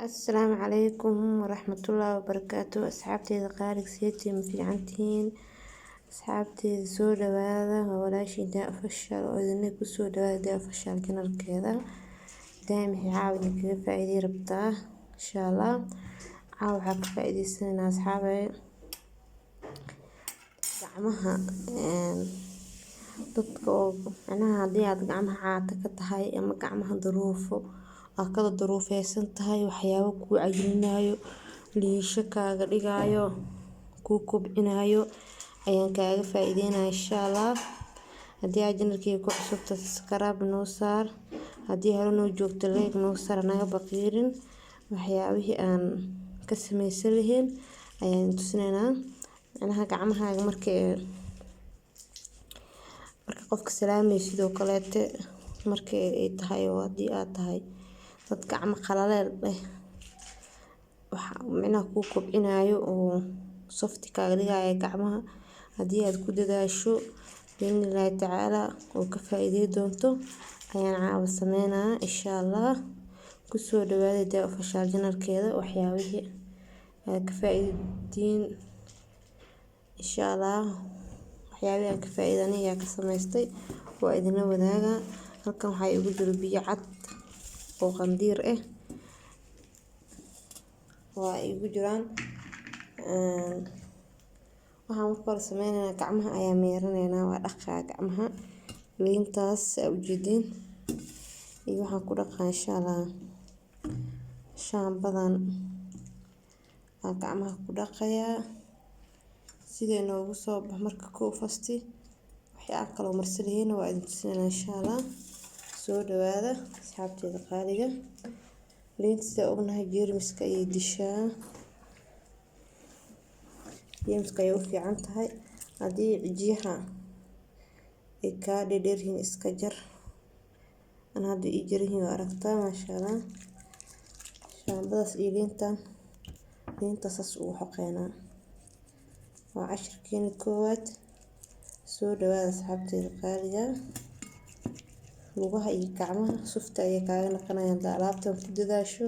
Asalaamu calaykum waraxmatullaahi wabarakaatu. Asxaabteyda qaaliga, seetiin? Ma fiicantihiin asxaabteyda? Soo dhawaada, waa walaashiin Daa Official oo idinla kusoo dhawaada Daa Official channelkeeda. Daa'im waxay caawa idinkaga faa'iidey rabtaa insha Allah. Caawa waxaa ka faa'iideysanaynaa, asxaabay, gacmaha dadka oo macnaha haddii aad gacmaha caata ka tahay ama gacmaha daruufo aad kada daruufeysan tahay, waxyaabo kuu cayilinayo, liisho kaaga dhigayo, kuu kobcinayo ayaan kaaga faa'iideynaya insha Allah. Haddii aad channelkeyga ku cusubta, subscribe noo saar. Haddii hore noo joogto, like noo saar, naga baqiirin. Waxyaabihii aan ka sameysan lahayn ayaan tusinaynaa. Macnaha gacmahaaga marka qofka salaamay, sidoo kaleete marka ay tahay oo haddii aad tahay dad gacmo qalaleel eh, waxa micnaha kuu kobcinayo oo soft kaaga dhigayo gacmaha, haddii aad ku dadaasho biidnillaahi tacaala oo ka faa'iidey doonto, ayaan caawa sameynaa insha Allah. Kusoo dhawaada Daa Official channelkeeda. Waxyaabihii aad ka faa'iidiin insha Allah, waxyaabihii aan ka faa'iiday aniga ka samaystay waa idinla wadaagaa. Halkan waxaa igu jiro biyo cad oo qandiir ah waa igu jiraan. Waxaan marka hore sameyneynaa, gacmaha ayaa meeraneynaa, waa dhaqaa gacmaha. Liintaas aa ujeediin iyo waxaan ku dhaqaa insha Allah shaambadan aan gacmaha ku dhaqayaa sidai noogu soo baxo. Marka kow first waxyaa kaloo marsan lahayn waa idin tusinayna insha Allah. Soo dhawaada asxaabteyda qaaliga. Liinta sida ognahay jeermiska ayay dishaa, jeermiska ayay u fiican tahay. Haddii cijiyaha ay kaa dheerdheer yihiin, iska jar. Ana hadda ii jaran yihiin, waa aragtaa, maasha Allah. Shaambadaas iyo liintan, liinta saas ugu xoqeynaa. Waa cashirkeeni koowaad. Soo dhawaada asxaabteyda qaaliga. Lugaha iyo gacmaha soft ayay kaaga noqonayaan hadaa alaabtan ku dadaasho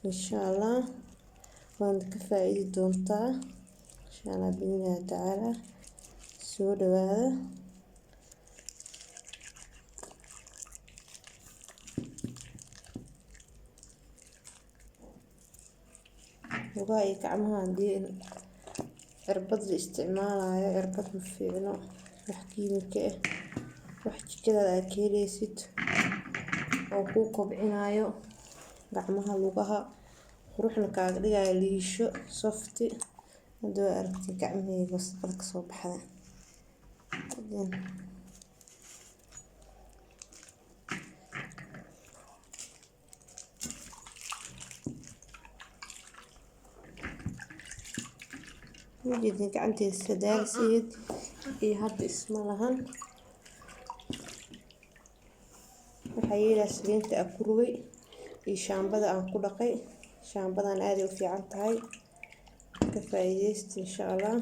insha Allah, waana ka faa'iidi doontaa insha Allah biidnillahi tacaala. Soo dhawaada. Lugaha iyo gacmaha hadii cirbad la isticmaalayo, cirbad ma fiicno, wax kiimika ah. Wax jikadaada aad ka heleysid oo kuu kobcinayo gacmaha, lugaha, quruxna kaaga dhigayo, liisho, soft. Hadda waa aragtay gacmahayga wasaqda kasoo baxday. Ujeedin gacanteyda sadaalis ahayd iyo hadda isma lahan. Waxaa yeelays liinta aan ku rugay iyo shaambada aan ku dhaqay. Shaambadan aad ay u fiican tahay, ka faa'iideysta insha Allah.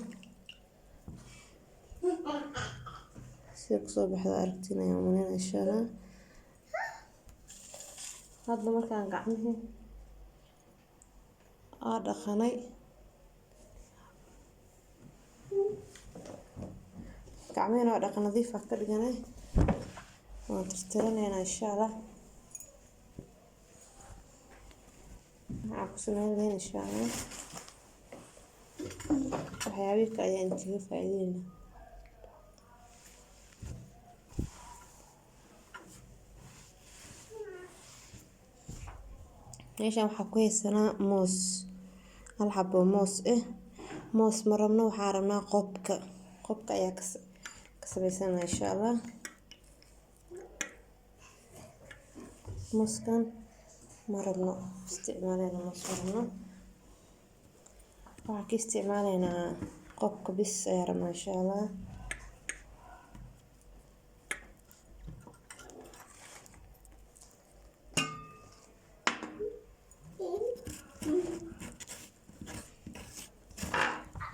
Sida kusoo baxda aragtiin ayaan umaleynaya insha Allah. Hadda markaan gacmihii aa dhaqanay, gacmihina waa dhaqan, nadiif ah ka dhiganay, waan tirtiraneynaa insha Allah. Waxaan ku sameyn lahayn insha Allah waxyaabihii kale ayaan kaga faa'iideynaa. Meeshan waxaa ku haysanaa moos, hal xabo moos ah. Moos ma rabno, waxaa rabnaa qobka. Qobka ayaa ka sameysanaa insha Allah. Mooskan ma rabno, isticmaaleyna moos ma rabno, waxaan ka isticmaaleynaa qobka bis ayaa rabnaa insha Allah.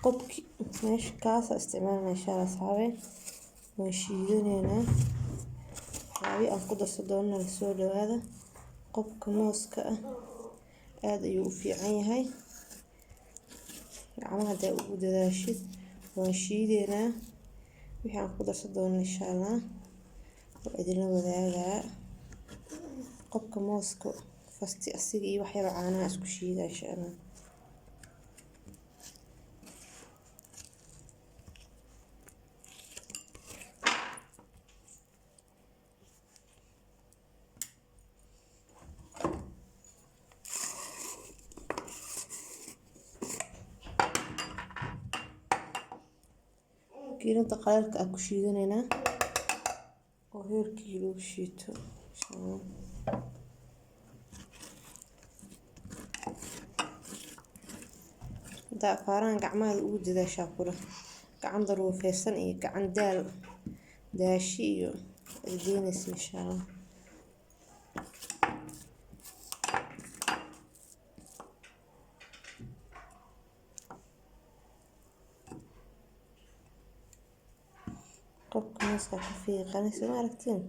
Qobki meesha kaasa isticmaalna insha Allah. Asxaabe, waan shiidaneynaa waxyaabihi aan ku darsan doonana. Soo dhawaada. Qobka mooska ah Aad ayuu u fiican yahay gacmaha hadaa ugu dadaashid. Waan shiideynaa wixii aan ku darsan doono insha Allah, waa idinla wadaagaa. Qobka mooska fasti asiga iyo wax yar oo caanaha isku shiida insha Allah. Makiinada qaleelka ah ku shiidanaynaa oo heerkii lagu shiito insha Allah. Hadaa afaarahan gacmaha ugu dadaashaa kula gacan daruufeysan iyo gacan daal daashi iyo geynaysa insha Allah. Qobka mooska ku fiiqanaysa, ma aragtiin?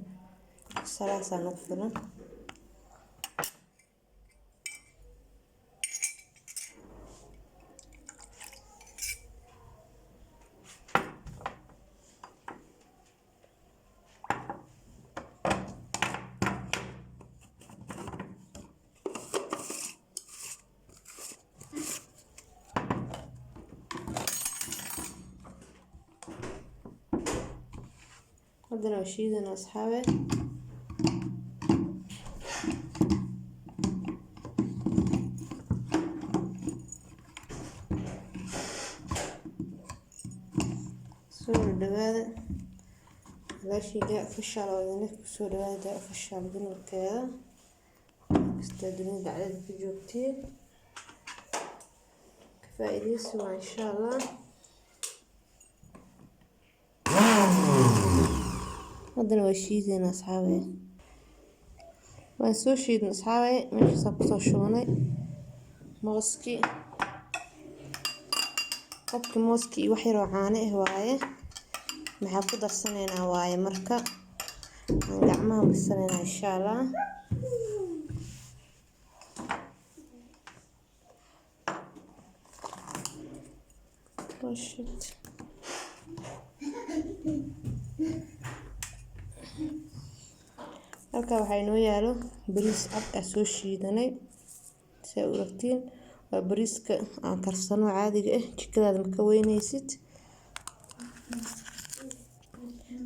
Salaasaa nagu filan. Haddana waa shiidana asxaabe. Soo dhawaada walaashii Daa Official oo idin kusoo dhawaada Daa Official channelkeeda kasta dunida dacdada ku joogtiin, ka faa'iidaysi waa insha Allah. Haddana waa shiidayna asxaabe. Waan soo shiidnay asxaabe, meeshaasaan kusoo shubanay mooskii, qobkii mooskii iyo wax yaroo caano ah waaye. Maxaa ku darsanaynaa waaye marka aan gacmaha marsanaynaa insha Allah. Oh shit. Halkaa waxaa inoo yaalo bariis cad ah soo shiidanay. Si aad u aragtiin, waa bariiska aan karsano caadiga ah, jikadaada ma ka weynaysid.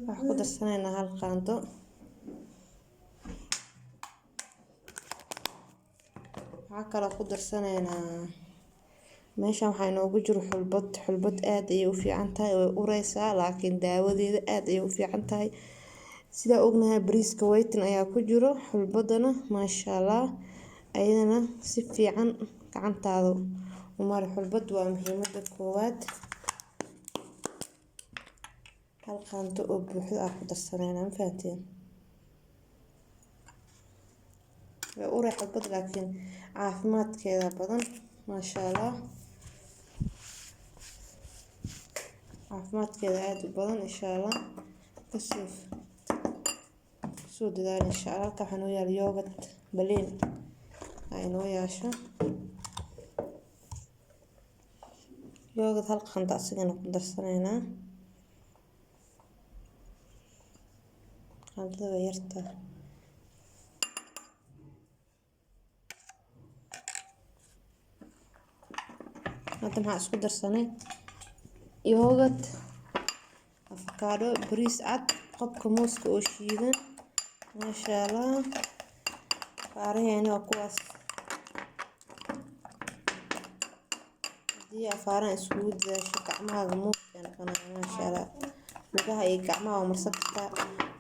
Waxaan ku darsanaynaa hal qaando. Waxaa kaloo ku darsanaynaa meeshan waxaa inoogu jiro xulbad. Xulbad aad ayay u fiican tahay, way ureysaa laakiin daawadeeda aad ayay u fiican tahay. Sidaa ognahay bariiska waytin ayaa ku jiro, xulbadana maasha Allah ayadana si fiican gacantaada u mari. Xulbad waa muhiimada koowaad. Hal qaando oo buuxdo ah ku darsanaynaa, ma fahanteen? Way uray xulbad laakiin caafimaadkeeda badan maasha Allah, caafimaadkeeda aad u badan insha Allah. Kasoo kusoo dadaal insha Allah. Halka waxaa noo yaala yogurt baliin aa inoo yaasho, yogurt hal qaando asigana ku darsanaynaa. Qaandada waa yartaa. Hadda maxaa isku darsanay? Yogurt, afakaadho, bariis cad, qobka mooska oo shiidan, maasha Allah. Faaraheena waa kuwaas. Haddii afaarahan iskugu dadaasho gacmahaaga moos ay noqonayaan maasha Allah. Lugaha iyo gacmaha waa marsan kartaa.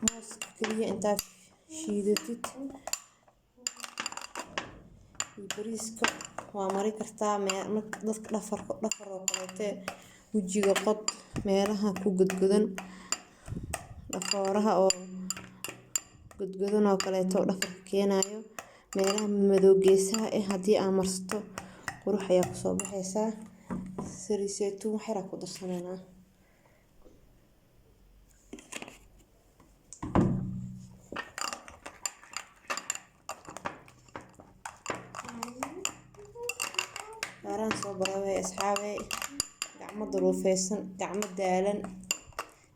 Mooska kaliya intaa shiidatid iyo bariiska waa mari kartaa dadka dhafarka dhafar oo kaleete, wejiga qod meelaha ku godgodan, dhafooraha oo godgodan oo kaleeto oo dhafarka keenayo, meelaha madow geesaha ah haddii aa marsato qurux ayaa kusoo baxaysaa. Saliid saytuun wax yar aa ku darsanaynaa. Afaarahan soo baroobay asxaabey, gacmo duruufeysan, gacmo daalan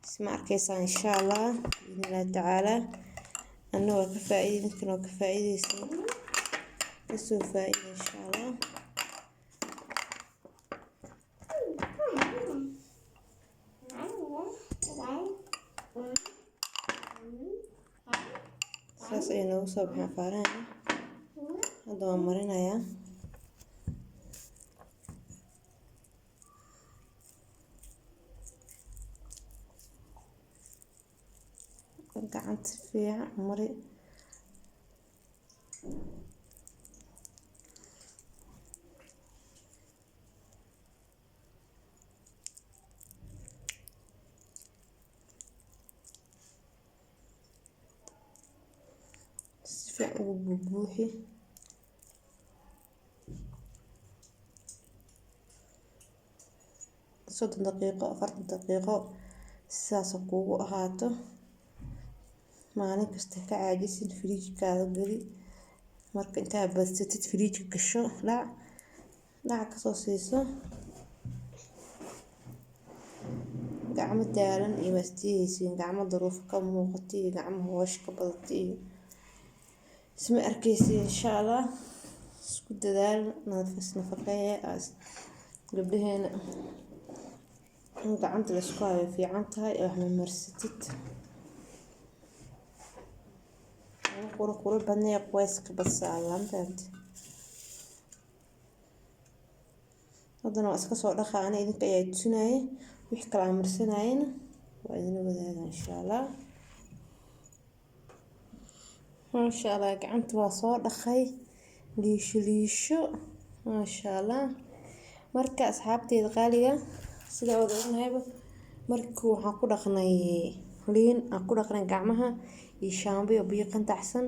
isma arkaysaan insha Allah biidnillahi tacaala. Anna waa ka faa'iiday, idinkana waa ka faa'iidaysan, kasoo faa'iida insha Allah. Saas ayay noogu soo baxeen afaarahan. Hadda waan marinayaa. Gacanta si fiican mari, si fiican ugu buubuuxi. 30 daqiiqo, 40 daqiiqo sidaas kuugu ahaato. Maalin kasta ka caajisin, firiijkaada geli. Marka intaa badsatid firiijka gasho, dhac dhac kasoo siiso. Gacmo daalan iyo waastihaysiin, gacmo duruufo ka muuqata iyo gacmo hoosh ka badata iyo isma arkaysiin insha Allah. Isku dadaal, nafis nafaqeeya gabdhaheena. In gacanta la isku hayo fiican tahay oo wax marsatid. Qura qura badnee qoyska badsaala fahamti. Haddana waa iska soo dhaqaa, ani idinka ayaa tusinayay wixii kala aan marsanayayna waa idin wadaaga insha Allah. Maasha Allah, gacanta waa soo dhaqay, liisho liisho, maasha Allah. Marka asxaabteyda qaaliga, sida wada ognahayba, markii waxaan ku dhaqnay liin, aan ku dhaqnay gacmaha iyo shaambo iyo biyo qantaxsan.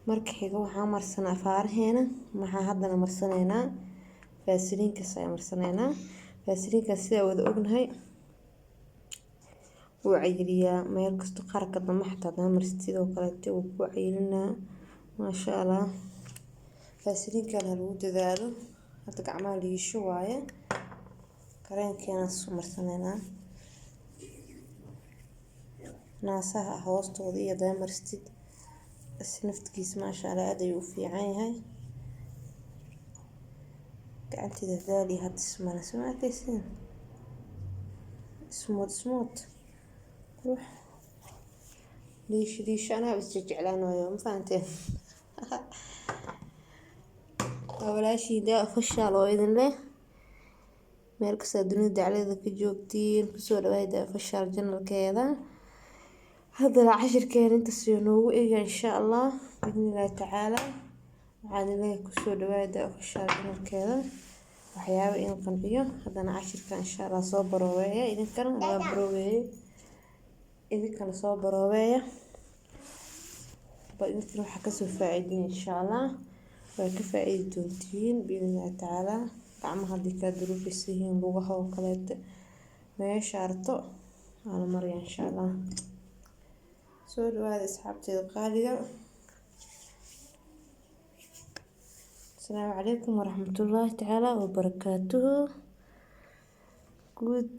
Marka xiga waxaan marsanaa afaaraheena. Maxaa haddana marsanaynaa? Faasiliinkaas ayaan marsanaynaa. Faasiliinkaas sida wada ognahay wuu cayiliyaa meel kasto, qarka dambe xataa hadaa marsid sidoo kaleete wuu ku cayilinaa, maasha Allah. Faasiliinkan ha lagu dadaalo. Hadda gacmaha liisho waaye, kareenkeena marsanaynaa. Naasaha hoostooda iyo hadaa marstid naftigiisa, maasha Allah, aad ayuu u fiican yahay. Gacanteeda daali hadda ismale, soo ma arkaysiin? Smooth smooth, qurux, liisho liisho, anaa is jeclaanayo, ma fahanteen? Waa walaashii Daa Official oo idin leh meel kasta dunida dacaladeeda ka joogtiin, kusoo dhawaada Daa Official channelkeeda. Haddana cashirkeena intaas ayuu noogu egya insha Allah biidnillahi tacaala. Waxaan idin leeyahay kusoo dhawaada Daa Official channelkeeda, waxyaabo in qanciyo. Haddana cashirka insha Allah soo baroobeeya, idinkana waa baroobeeyey, idinkana soo baroobeeya bal, idinkana waxaa kasoo faa'iidiin insha Allah, waa ka faa'iidi doontiin biidnillahi tacaala. Gacmaha haddii kaa duruufaysan yihiin, lugaha oo kaleete, meesha arto waa la mariyaa insha Allah. Soo dhawaada asxaabteeda qaaliga. Asalaamu calaykum waraxmatullaahi tacaala wabarakaatuhu. Good.